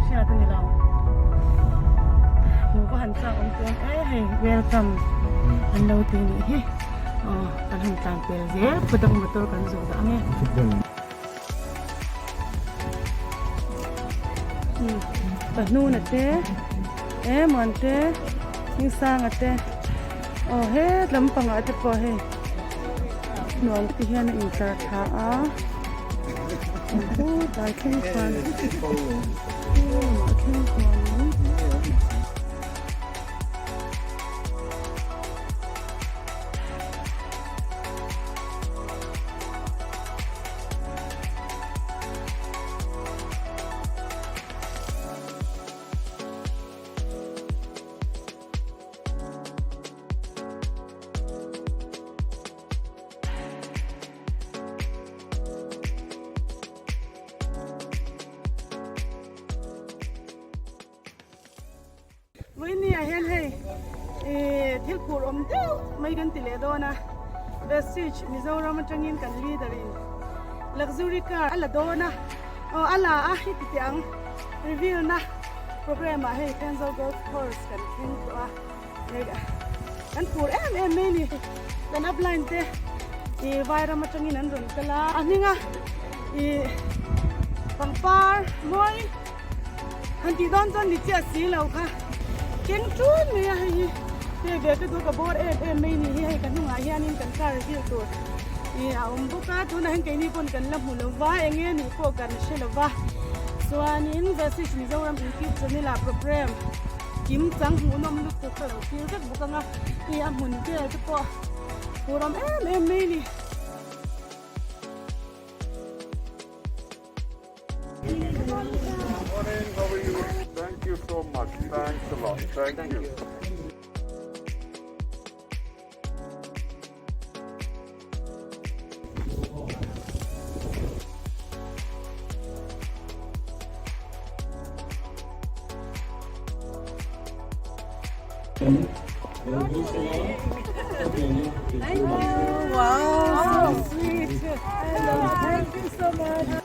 hriat a ni lo. Hmuh va han chak awm chuan e hei welcome an lo ti nih hi. Aw kan han tlan pel zel phawt a motor kan zawh dah ang e. Pahnuna te e muan te Hmingsanga te aw het lampangah te pawh hei nuam ti hian a intlar thla a tlai thleng khuan thleng khuan. Vawiin ah hian hei ih thil phur awm deuh mai kan ti leh dawn a Vestige Mizoram atangin kan leader in luxury car a la dawn a aw a la a heti teh ang reveal na program ah hei Thenzawl Golf Course kan thleng tawh a kan phur em em mai a ni kan upline te ih vairam atangin an rawn kal a a hming a ih pangpar mawi. Han tih dawn chuan ni chiah si lo kha keng tun mai a hei hi hei ve ka duh ka bawr em em mai ni hi hei ka hnungah hianin kan car reveal tur ih a awm bawk a tunah hian keini pawn kan la hmu lo va eng nge nih pawh kan hre lo va chuanin Vestige Mizoram YouTube channel ah program kim chang hmuhnawm lutuk ka lo thlir vek bawk ang a ih a hmun vel te pawh phur awm em em mai ni. Morning, how are you? Thank you so much. Thanks a lot. Thank, Thank you. you. Thank you. Wow, so sweet. Thank you so much.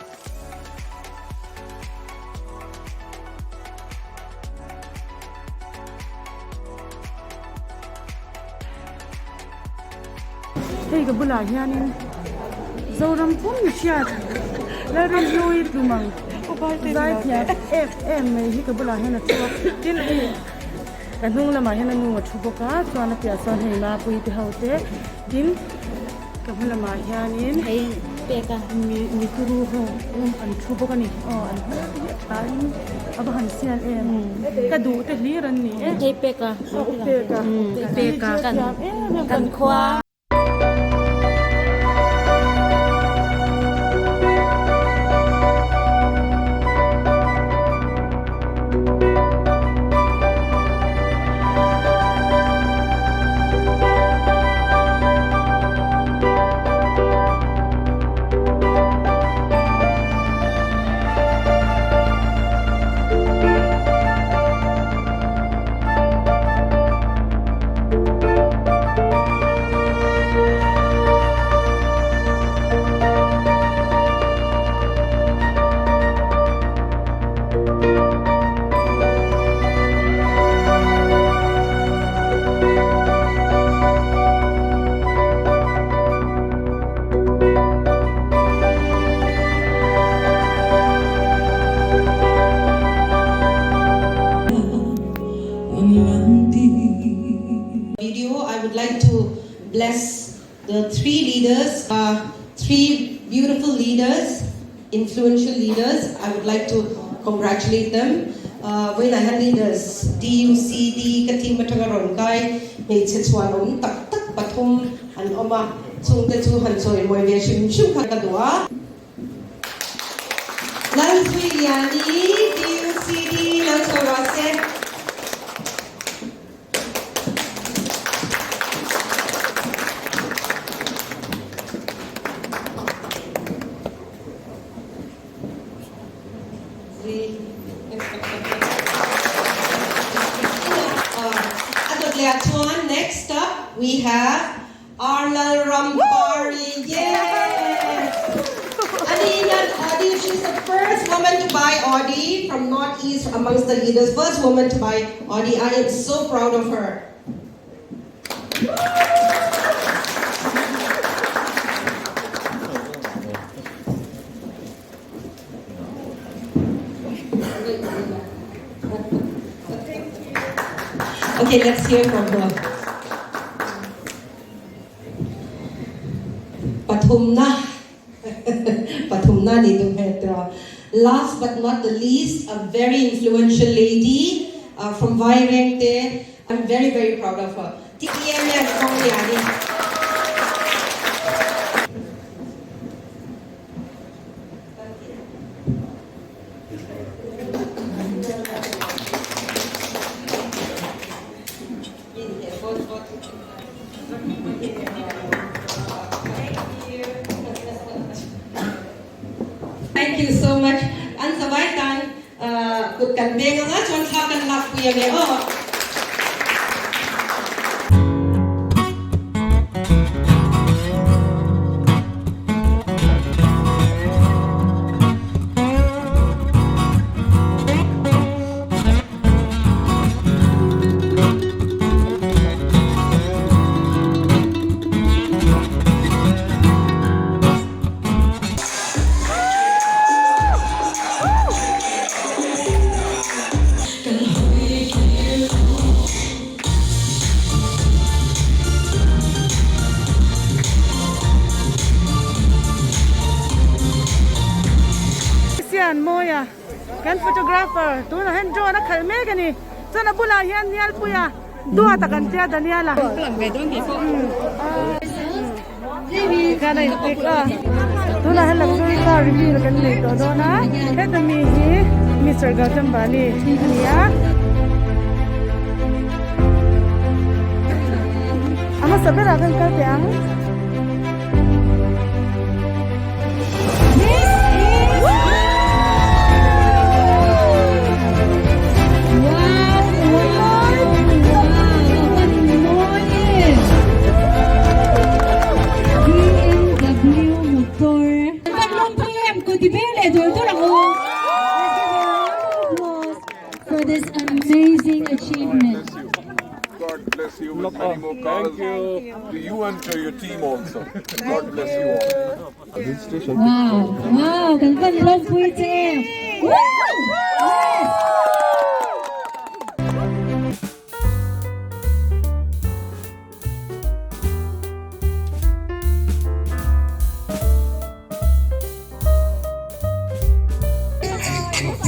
Hei ka bulah hianin Zoram pum hriat Lalrinhlui tlumang zaithiam em em mai hi ka bulah hian a thu a tin hei ka hnung lamah hian a nu a thu bawk a chuan a piah chuan hei mapui te ho te tin Ka hma lamah hianin Hei pek a. Mi mi turu ho an thu bawk a ni. Aw an hmel te hi a tha in a va han sial em. Ka duh te hlir an ni e. Hei pek a. Aw pek a. Pek a. Kan khua. Video I would like to bless the three leaders uh, three beautiful leaders influential leaders I would like to congratulate them uh, vawiinah hian leaders DUCD ka team atanga rawn kai hmeichhe chhuan awm tak tak pathum an awm a chungte chu han chawimawi ve hrim hrim kha ka duh a. Lalzuiliani DUCD lo chho rawh se. A dawt leh ah chuan next up we have Arlal Rampari yes! Ani hian. Audi. She's the first woman to buy Audi from Northeast amongst the leaders. First woman to buy Audi. I am so proud of her. Okay, let's hear from her. Pathumna. Pathumna ni duh hmel tiraw. Last but not the least, a very influential lady uh, from Vairengte. I'm very, very proud of her. TMF Kongliani. Thank you so much. An zavai tan kut kan beng anga chuan thla kan lak pui ange aw. Sian Mawia kan photographer tunah hian drone a khalh mek a ni chuan a bulah hian Nialpuia duat a kan tia Daniela khan a intik a tunah hian luxury car reveal kan nei tawh dawn a heta mi hi Mister Gautam Bali a ni a a hmasa berah khan kal teh ang. For this amazing achievement. God bless you with many more cars. To you and to your team also. God bless you all. Wow, wow, kan van lawmpui che em. Woo! Yes!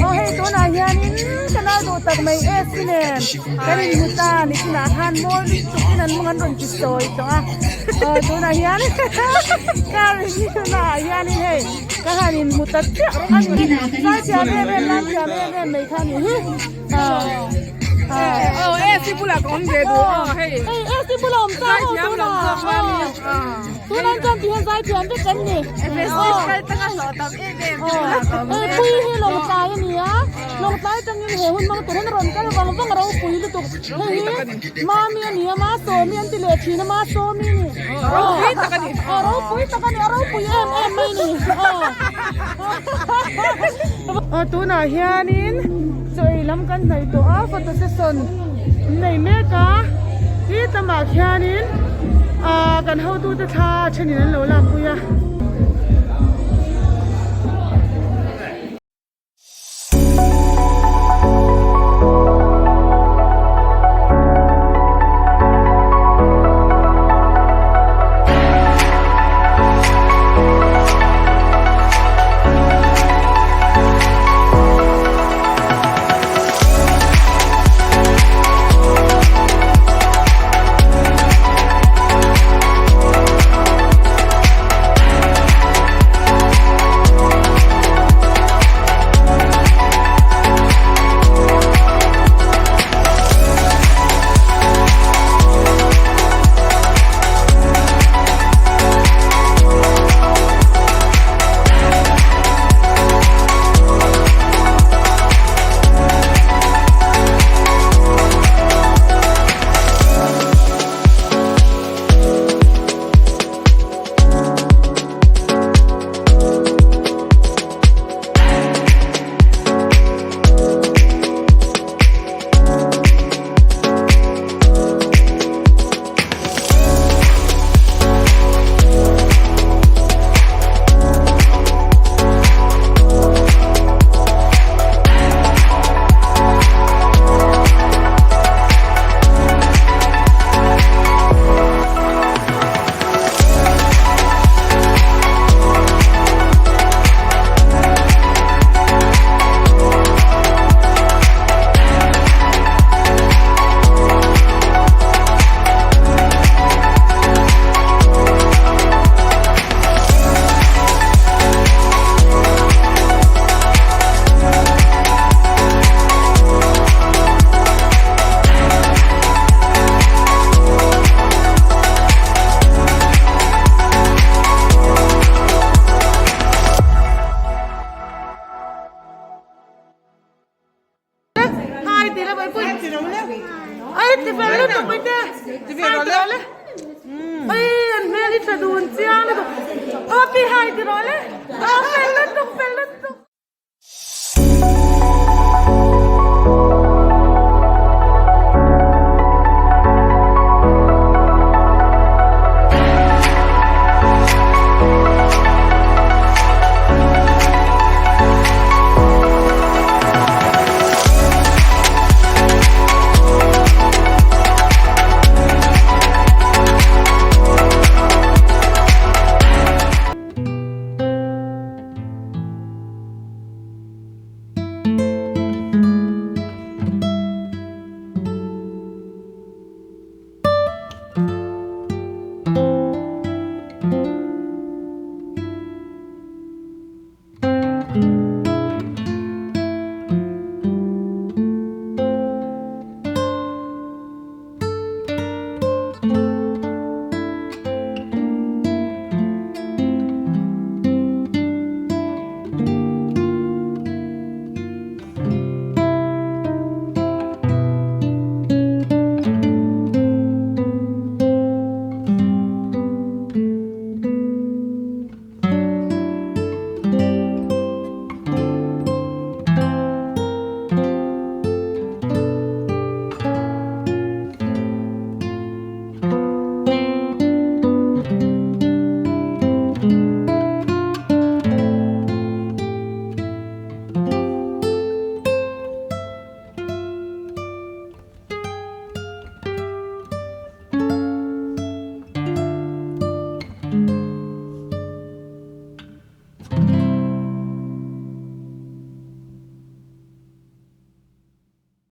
Aw hei tunah hianin ka nau duh tak mai AC nen kan inhmu ta ni chinah khan mawi lutuk in an mawng an rawn ti sawi tawh a aw tunah hian car review na ah hianin hei ka han inhmu ta chiah a ni zai thiam em em lan thiam em em mai kha a ni hi aw AC bulah ka awm ve duh aw hei AC bulah awm ta ho tunah Tunah chuan ti hian zai thiam vek kan ni. Hei pui hi lawngtlai a ni a, lawngtlai atangin he hun hmang tur hian a rawn kal vang vang a ropui lutuk. Hei hi Mami a ni a, Masawmi an ti leh thin a, Masawmi a ni. Ropui tak a ni. Aw ropui tak a ni, a ropui em em mai a ni. Aw tunah hianin chaw ei lam kan hnaih tawh a, photo session an nei mek a, ti tamah khianin ah kan hotute thla thenin an lo lakpui a. tha dun chiang lutuk. Aw pi hai ti rawh le. Aw fel lutuk fel lutuk.